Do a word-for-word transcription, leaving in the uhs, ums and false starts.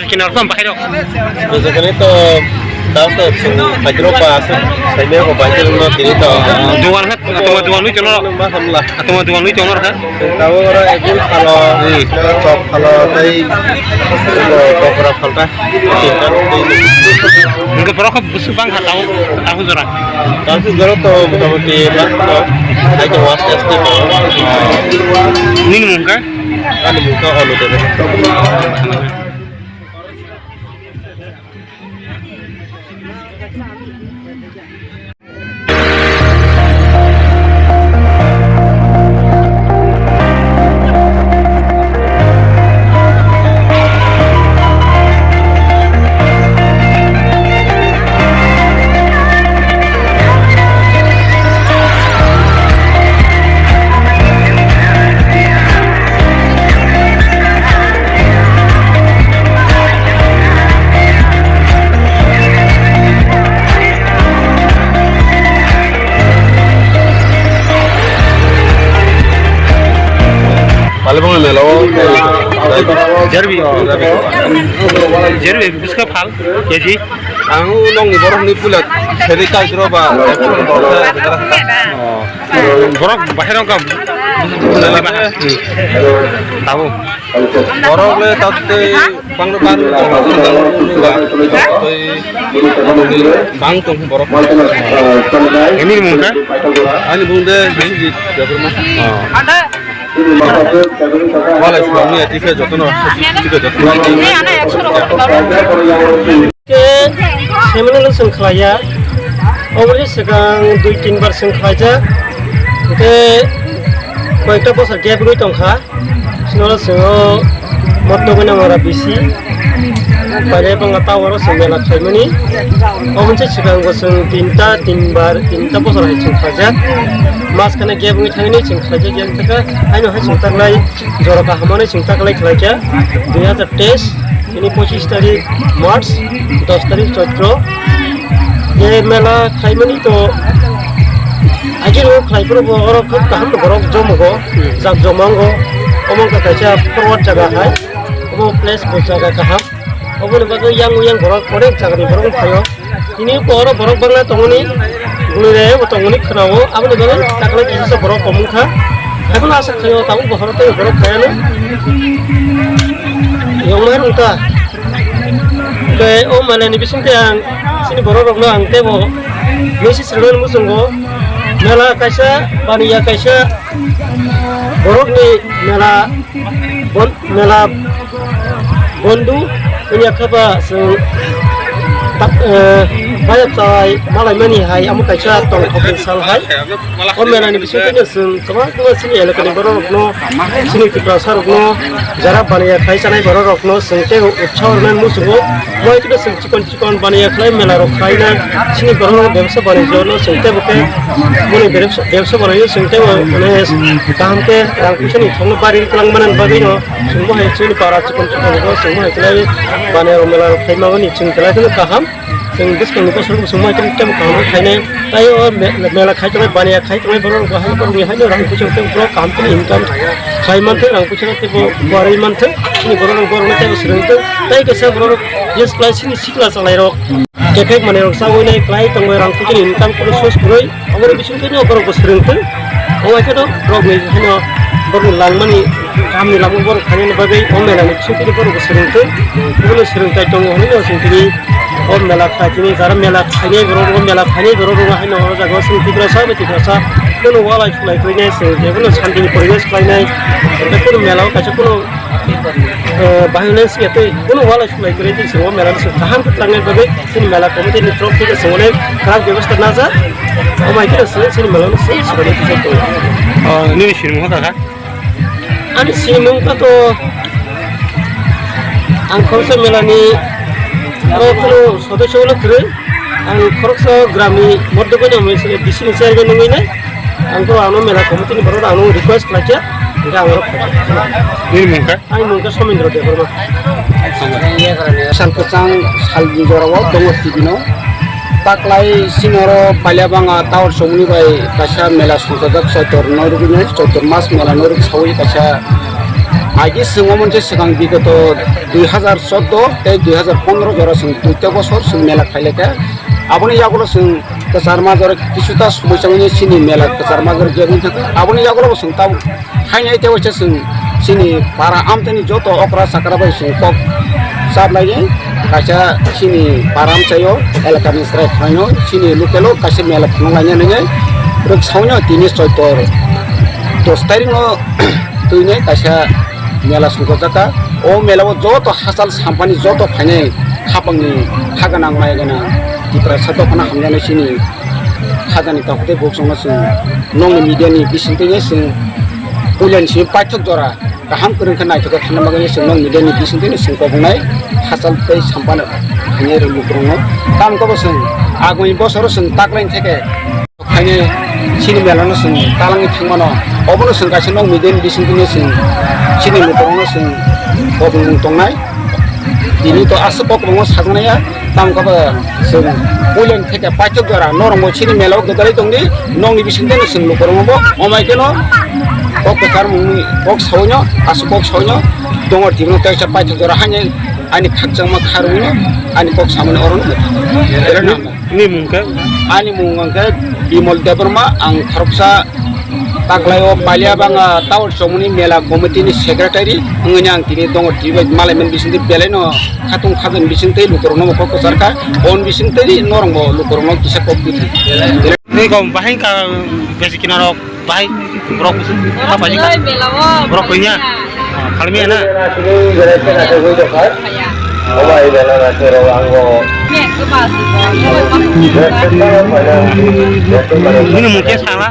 Kinarw tong bahai rok. Bwswk kani to, tamo to chwng phaikhe rw ba aswk, saimaya bo bahai khe rw no tini to. Dugan khe, tongma dugan nwi chwng norok. Ma hamla. Tongma dugan nwi chwng norok kha. Tabuk oro apple phalo, hmm, chok phalo, tei bo okra phalta. Hwnkhe borok khe bwswk bang kha tabuk, tabuk jora. Tabuk jora to motamuti bang to, hai to was test to. Nini mung khe? Ani mung khe Olu Debes. Palibang mela o. Jerbi. Jerbi, biska phal, keji. Ang nongni borokni puila seri kaidro ba. Borok bahai rok kam. Tabuk. Borok le tate bangno bang, bang tong borok. Ini mungkin? Ani bung de Biswajit Debbarma. Walai sumani ati khe jotono, ati khe jotono. Ke seminal chwng khlaiya, oboni swkang dui tin bar chwng khlaijak, hwnkhe koyekta bosor gap wngwi tongkha, sinoro chwng o motto gwnang ora bisi, baire bangla tower o chwng mela khlaimani, oboni se swkang bo chwng tinta tin bar tinta bosor hai chwng khlaijak, mas khane gap wngwi thangwi chwng khlaijak, yang thaka haino hai chwng taklai jora kaham ani chwng taklai khlaikha dui hazar teis. Ini pochis tarik March, dos tarik Choitro. Je mela khlaimani to, agini o khlaiphuru bo oro khub kaham borok jomogo, jak jomango. Omo wngkha kaisa forward jaga hai. Omo place bo jaga kaham. Oboni bagwi yang yang borok onek jagani borok phaio. Tini bo oro borok bangla tongmani, gwnwi raya bo tongmani khwnao, aboni bagwi takla kisa borok kom wngkha. Haikhe asa khaio tabuk bokhorok tei borok phaiano. Yongmai rwngkha. Tei o mela ni bisingtwi ang chini borok rokno ang teibo message rwnani muchungo. Mela kaisa, baniya kaisa borokni mela. Bon-, mela bondu wngya khe ba chwng ta-, eh, bayap chai malaimani hai amo kaisa tongthokni sal hai. O mela ni bisingo chwng kwbangma chini elaka ni borok rokno, chini Tiprasa rokno, jara baniya khai chanai borok rokno chwng tei utsaho rwnani muchungo. Moi khe chwng chikon chikon baniya khlai mela rok khlaina chini borok rok bebsa banijyo no chwng tei bo khe boni bebsa, bebsa banijyo chwng tei bo mane kaham khe rang puisa ni thokno bari twlang mani bagwi no chwng bo hai chini para chikon chikon rok no chwng bo hai khlai baniya rok mela rok khlai mani chwng belai kheno kaham. Chwng bwskang ni bosor bo chwng bo hai khe tei bo kaham khe khainai. Tai o me-, mela khai tongnai, baniya khai tongnai borok rok bo hai borok ni hai no rang puisa tei borok kaham khe income khlai man thai, rang puisa tei bo barwi man thai. Chini borok rok borok no tei bo swrwng thai. Tai kaisa borok rok yes khlai chini sikla chalai rok. Kephek manwi rok chawi nai khlai tongwi rang puisa income khe source kwrwi. Aboni bisingtwi no borok bo swrwng thai. O hai khe no borok ni hino borok ni langmani kaham ni lama borok khainani bagwi o mela ni bisingtwi borok bo swrwng thai. Bono swrwng tai tongo hwnwi no chwng tini o mela khlai tini jara mela khainai borok rok, mela khainai borok rok haino o jaga o chwng Tiprasa bai Tiprasa bono walai sulai kwrwi nai chwng je bono shanti ni poribesh khlai nai. Tei bono mela o kaisa bono, eh, violence ya tei bono walai sulai kwrwi tei chwng o mela no chwng kaham khe twlang nai bagwi chini mela committee ni torop theke chwng onek khwrak bebostha najak. O bai khe chwng chini mela no chwng swkang nai tongwi. Oh, nini sinimung kha kha? Ani sinimung kha to ang khoroksa mela ni oro kheno sodosyo ulo kwrwi. Ang khoroksa gram ni Moddo Goni Amoi sini bisi ni chairman wngwi nai. Ang to ano mela committee ni borok ano request khlai khe, hingke ang oro phai kha. Nini mung kha? Ani mung khe Somendro Debbarma. Sal kwchang salni jorao tongo T V no. Taklai sinoro pailabanga tower chomoni bai kaisa mela songchajak Choitor no rwgwino, Choitor mas mela no rwgsawi kaisa Agi chwng omo se swkang bigoto dui hazar chordo tei dui hazar pondro jora chwng duita bosor chwng mela khailai kha. Aboni yagulo chwng kwchar major kisuta somoisa wngwi chini mela kwchar major gate wngwi thangkha. Aboni yagulo bo chwng tabuk haino tei waisa chwng chini para amchaini joto okra chakra bai chwng kok chaplaiwi kaisa chini para amchaio elakani chwrai khwlaino chini local o kaisa mela phunuk laina nini rwksaui no tini choitor dos tarikh no twini kaisa mela songkojak kha. O mela o joto hachal sampani joto phainai khapangni kha gwnang maya gwnang Tiprasa dophano hamjaknai chini khajani takhuk tei bukhuk chwngno chwng nokni media ni bisingtwi chwng puilani simi paithak jora kaham kwrwng khe naithok khe thangna bagwi chwng nokni media ni bisingtwi chwng kobongnai hachal tei sampano hamya rw lukurokno. Tamoni khe bo chwng agami bosoro chwng taklaini theke. Khaini chini mela no chwng talangwi thangmano, obono chwng kaisa nok media ni bisingtwi no chwng chini lukurokno chwng kobongmung tongnai. Tini to aswk kok kwbangma sajaknai ya, tamo khe bo chwng puilani theke paithak jora norokbo chini mela o gwdalwi tongdi, nokni bisingtwi no chwng lukurokno bo omai kheno kok kwchar mungni kok saui no aswk kok saui no dongor tibino tei paithak jora haino ani khakchangma kharwi no ani kok samani oro no. Ni mung khe? Ani mung hwnkhe Bimal Debbarma, ang khoroksa taklaio Paliabanga Tower Chomoni Mela Committee ni secretary wngwi ang tini tongo, twi bai malaimani bisingtwi belaino khatung khajani bisingtwi lukurokno bo kok kwchar kha, on bisingtwi norokbo lukurokno kisa kok twi. Ni kok bahai ka besi kinarok. Bahai borok kusu, apa sih? Borok kunya. Khalmi na. Ini mungkin salah.